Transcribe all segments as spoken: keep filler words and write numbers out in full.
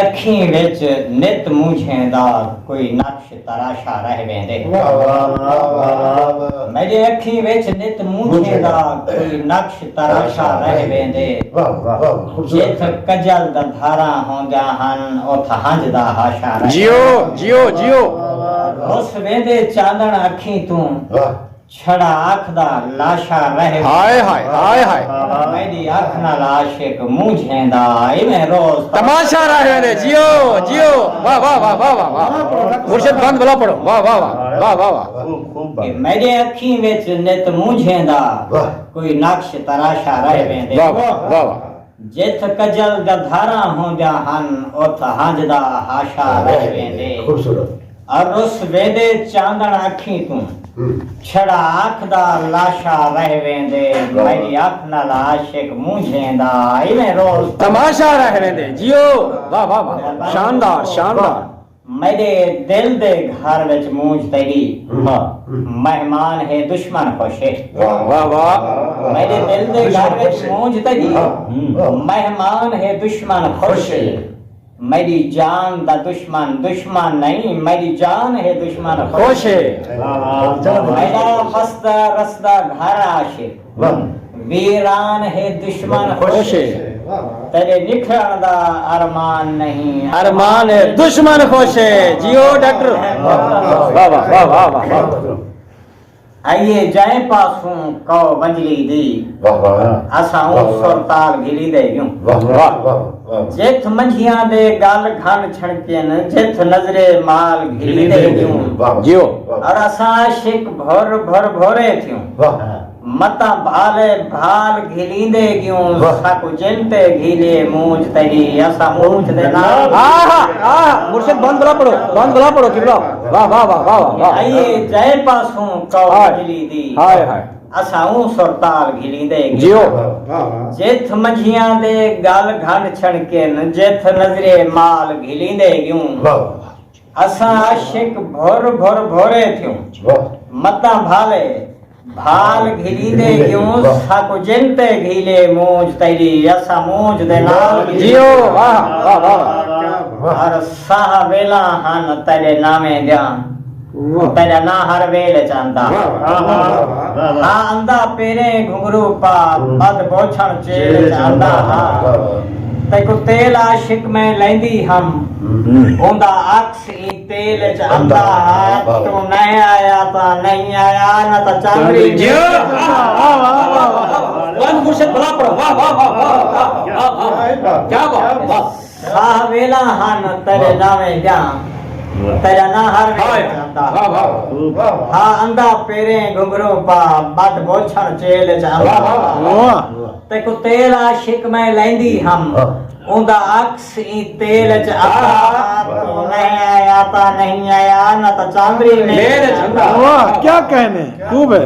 اکھیں وچ نت مونجھیں دا کوئی نقش تراشا رہ ویندے۔ میݙے اکھیں وچ نت مونجھیں دا کوئی نقش تراشا رہ ویندے۔ جتھ کجل دا دھاراں ہوندیاں ہن، اتھ ہنج دا ہاشا رہ جیو جیو جیو۔ رس ویندے چاندݨ اکھیں توں، چھڑا اکھ دا لاشا رہ ویندے۔ ہائے ہائے ہائے ہائے۔ میݙی اکھ نال عاشق مونجھیں دا ایویں روز تماشا رہ ویندے۔ جیو جیو۔ واہ واہ واہ واہ واہ واہ۔ مرشد بند بلا پڑھو۔ واہ واہ واہ واہ واہ واہ۔ کہ میݙے اکھیں وچ نت مونجھیں دا کوئی نقش تراشا رہ ویندے۔ واہ واہ واہ واہ۔ جتھ کجل دا دھاراں ہوندیاں ہن، اتھ ہنج دا ہاشا رہ ویندے۔ خوبصورت۔ اور رس ویندے چاندݨ اکھیں توں، چھڑا اکھ دا لاشا رہ ویندے۔ میݙی اکھ نال عاشق مونجھیں دا ایویں روز تماشا رہ ویندے۔ جیو۔ واہ واہ واہ واہ۔ شاندار شاندار۔ میݙے دل دے گھر وچ مونجھ تیݙی، ہاں۔ مہمان ہے دشمن خوش ہے۔ واہ واہ۔ میݙے دل دے گھر وچ مونجھ تیݙی، ہاں۔ مہمان ہے دشمن خوش ہے۔ میݙی جان دا دشمن دشمن نہیں، میݙی جان ہے دشمن خوش ہے۔ میݙا وسدا رسدا گھر عاشق، واہ۔ ویران ہے دشمن خوش ہے۔ تیݙے نکھڑݨ دا ارمان نہیں، ارمان ہے دشمن خوش ہے۔ جیو ڈاکٹر۔ واہ واہ واہ واہ واہ۔ آئیے جئیں پاسوں کو ونجلی دی، واہ واہ۔ اساں اوں سرتال گھلیندے ڳیوں۔ واہ واہ واہ واہ۔ جتھ منجھیاں دے ڳل گھن چھݨکن، جتھ نظرے مال گھلیندے ڳیوں۔ واہ۔ جیو۔ اور اساں عاشق بھر بھر بھورے تھیوں۔ واہ۔ متاں بھالے بھال گھلیندے ڳیوں، واہ۔ ساکوں جن تے گھیلے مونجھ تیݙی، اساں مونجھ دے نال۔ آہا، آہا، مرشد بند بلا پڑھو، بند بلا پڑھو قبلہ۔ واہ، واہ، واہ۔ آئیے جئیں پاسوں کو ہائے۔ بجلی دی، ہائے، ہائے۔ اساں اوں سرتال گھلیندے ڳیوں۔ جیو۔ جتھ منجھیاں دے ڳل گھن چھݨکن، جتھ نظرے مال گھلیندے ڳیوں۔ واہ۔ اساں عاشق بھر بھر بھورے تھیوں۔ واہ۔ متاں بھالے بھال گھلیندے ڳیوں، واہ۔ ساکوں جن تے گھیلے مونجھ تیݙی، اساں مونجھ دے نال گھلیندے۔ جیو، واہ، واہ، واہ۔ ہر ساہ ویلاں ہن تیݙے ناویں دیاں، واہ۔ تیݙا ناں ہر ویل اچ آندا۔ واہ، واہ، واہ، واہ۔ ہا آندا پیریں گھنگھرو پا، ہوں۔ بد بوچھݨ چیل اچ آندا ہا۔ واہ، واہ۔ تیکوں تیل عاشق میں لیندی ہم، ہوں۔ اوندا عکس ایں تیل اچ آندا ہا، توں نئیں آیا تاں نئیں آیا، نہ تاں چاندری جیو۔ واہ، واہ، واہ، واہ، واہ۔ بند مرشد بلا پڑھو۔ واہ، واہ، واہ، واہ۔ کیا بات، واہ۔ ساہ ویلاں ہن تیݙے ناویں دیاں، تیݙا ناں ہر ویل اچ آندا۔ واہ، واہ۔ ہا آندا پیریں گھنگھرو پا، بد بوچھݨ چیل اچ آندا۔ واہ، واہ۔ تیکوں تیل عاشق میں لیندی ہم، ہاں۔ اوندا عکس ایں تیل اچ آندا، توں نئیں آیا تاں نئیں آیا، نہ تاں چاندری میل اچ آندا۔ واہ، کیا کہنے، خوب ہے۔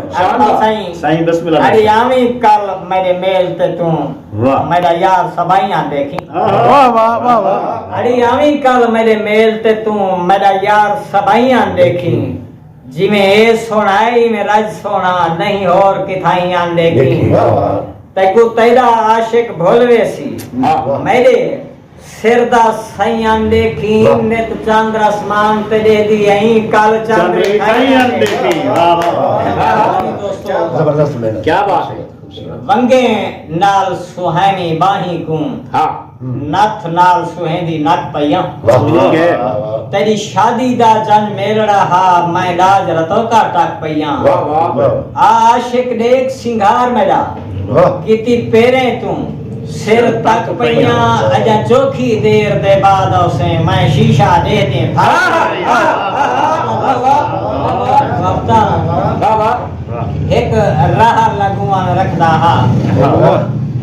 سائیں، سائیں، بسم اللہ۔ اڑی آویں کل میݙے میل تے توں، واہ۔ میݙا یار سبائیاں ݙیکھیں۔ واہ، واہ، واہ، واہ۔ اڑی آویں کل میݙے میل تے توں، میݙا یار سبائیاں ݙیکھیں۔ جیویں اے سوہݨا ہے، ایویں رڄ سوہݨا نئیں ہور کتھائیاں ݙیکھیں۔ واہ، واہ۔ تیکوں تیݙا عاشق بھل ویسی۔ واہ۔ میݙے سر دا سئیاں ݙیکھیں، واہ۔ نت چندر اسمان تے ݙیہدی ہئیں، کل چندر چندر کھائیاں ݙیکھیں۔ واہ، واہ، واہ۔ زبردست محنت۔ کیا بات ہے۔ ونگیں نال سہیݨی ٻاہیں کوں، ہاں۔ نتھ نال سہیندی نک پئیاں۔ واہ، واہ، واہ۔ تیݙی شادی دا جن میلڑا ہا، میں ݙاج رتوکا ٹک پئیاں۔ واہ، واہ۔ آ عاشق ݙیکھ سنگھار میݙا، واہ۔ کیتی پیریں توں سر تک پئیاں، اڄاں چوکھی دیر دے بعد اوسیں، میں شیشہ ݙیہدیں پھر۔ وقتاں ہک راہل اڳواݨ رکھدا ہا،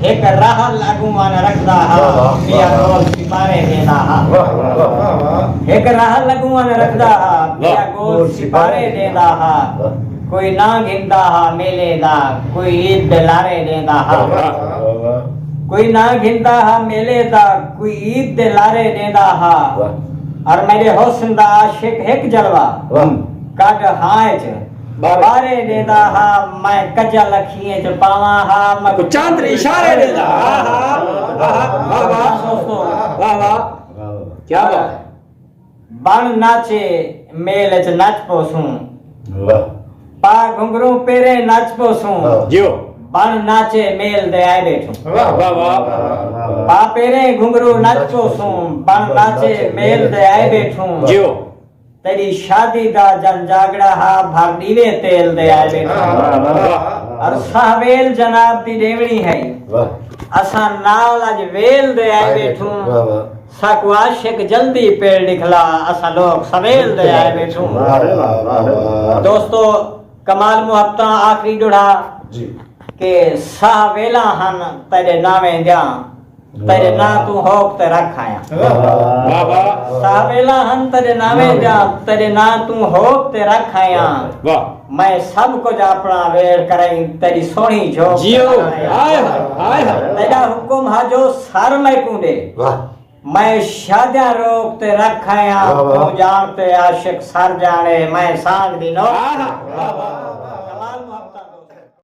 ہک راہل اڳواݨ رکھدا ہا، ٻیا گول سپارے ݙیندا ہا۔ ہک راہل اڳواݨ رکھدا ہا، ٻیا گول سپارے ݙیندا ہا۔ کوئی ناں گھندا ہا میلے دا، کوئی عید دے لارے ݙیندا ہا۔ واہ، واہ، واہ۔ کوئی ناں گھندا ہا میلے دا، کوئی عید دے لارے ݙیندا ہا۔ واہ۔ اور میݙے حسن دا عاشق ہک جلوہ، واہ۔ کڈھ ہاں اچ بارے ݙیندا ہا، میں کجل اکھیں اچ پاواں ہا، میں کوئی چندر اشارے ݙیندا ہا۔ واہ، واہ، واہ۔ واہ، واہ۔ کیا بات ہے۔ بݨ ناچے میل اچ نچ پوسوں۔ واہ۔ پا گھنگھروں پیریں نچ پوسوں۔ واہ۔ جیو۔ بݨ ناچے میل دے آئے ٻیٹھوں۔ واہ واہ۔ پا پیریں گھنگھروں نچ پوسوں۔ بݨ ناچے میل دے آئے ٻیٹھوں۔ جیو۔ تیݙی شادی دا جن جاڳڑا ہا، بھر ݙیوے تیل دے آئے ٻیٹھوں۔ واہ۔ اور ساہ ویل جناب دی ݙیوݨی ہئی۔ واہ۔ اساں نال اڄ ویل دے آئے ٻیٹھوں۔ واہ واہ۔ ساکوں عاشق جلدی پیڑ ݙکھلا، اساں لوک سویل دے آئے ٻیٹھوں۔ واہ واہ واہ واہ۔ دوستو، کمال محبتاں آخری ݙوہڑا جی۔ کہ ساہ ویلاں ہن تیݙے ناویں دیاں، تیݙے ناں توں ہوک تے رکھ آیاں۔ واہ واہ۔ ساہ ویلاں ہن تیݙے ناویں دیاں، تیݙے ناں توں ہوک تے رکھ آیاں۔ واہ۔ میں سب کجھ اپݨا ویڑ کرائیں، تیݙی سوہݨی جھوک تے جیو۔ رکھ آیاں۔ ہائے ہائے ہائے۔ تیݙا حکم ہا جو سر میکوں ݙے، واہ۔ میں شادیاں روک تے رکھ آیاں۔ واہ واہ۔ توں ڄاݨ تے عاشق سر ڄاݨے، میں سانڳ دی نوک۔ آہا۔ واہ واہ۔ کمال محبتاں دوستو۔